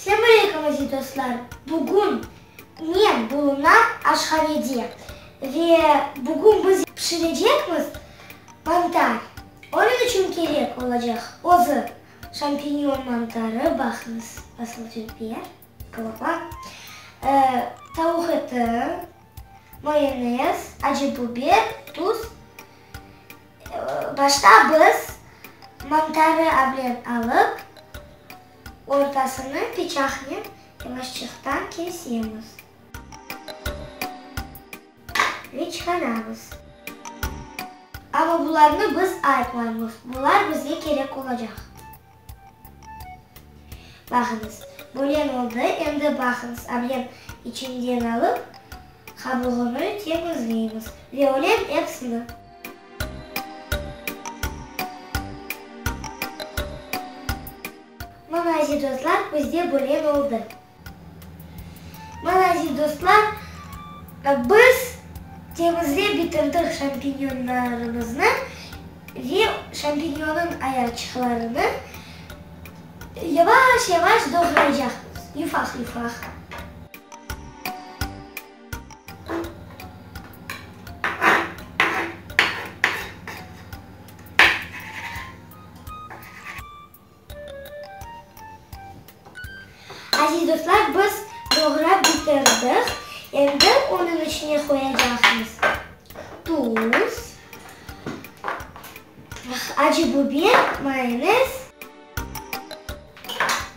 Selâm aleyküm, aziz dostlar! Bugün men bulunam aşhanede ve bugün biz pişirecekmiz mantar. Onıñ içün kerek olacaq özü şampinyon mantarı, baqıñız, nasıl dülber, qılapa, tavuq eti, mayonez, acı biber, tuz. Başta biz mantarı ablen alıp, ortasını pıçaqnen yavaşçıqtan kesemiz ve çıqaramız. Amma bularnı biz aytmaymız, bular bizge kerek olacaq. Baqıñız, böyle oldı, endi baqıñız, ablen içinden alıp, qabuğını temizleymiz ve öyle epsini. Mana, aziz dostlar, bizde böyle oldı. Mana, aziz dostlar, biz temizlep bitirdik şampinyonlarımıznı ve şampinyonıñ ayaqçıqlarını yavaş-yavaş doğraycaqmız, yufaq-yufaq. Aziz dostlar, biz doğrap bitirdik. Endi onıñ içine qoyacaqmız tuz, acı biber, mayonez.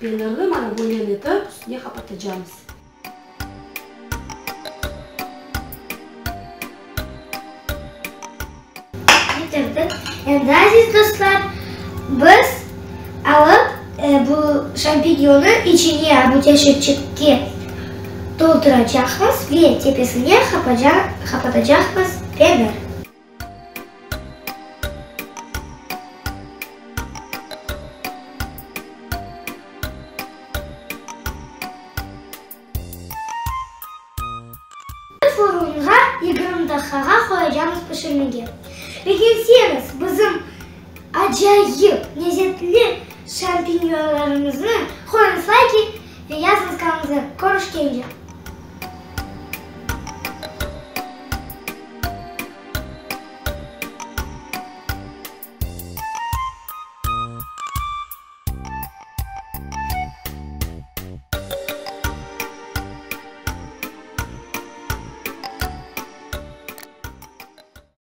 Penirni mana böyle etip üstüne qapatacamız. Bitirdik. Endi, aziz dostlar, biz alıp bu şampinyonı içine, bu teşikçikke tolduracaqmız ve tepesine qapatacaqmız penir. Furunğa 20 daqqağa qoyacamız pişirmege. Begenseñiz, bizim acayip lezetli şampinyonlarımıznı qoyuñız layki ve yazıñız kanalımıza. Körüşkence!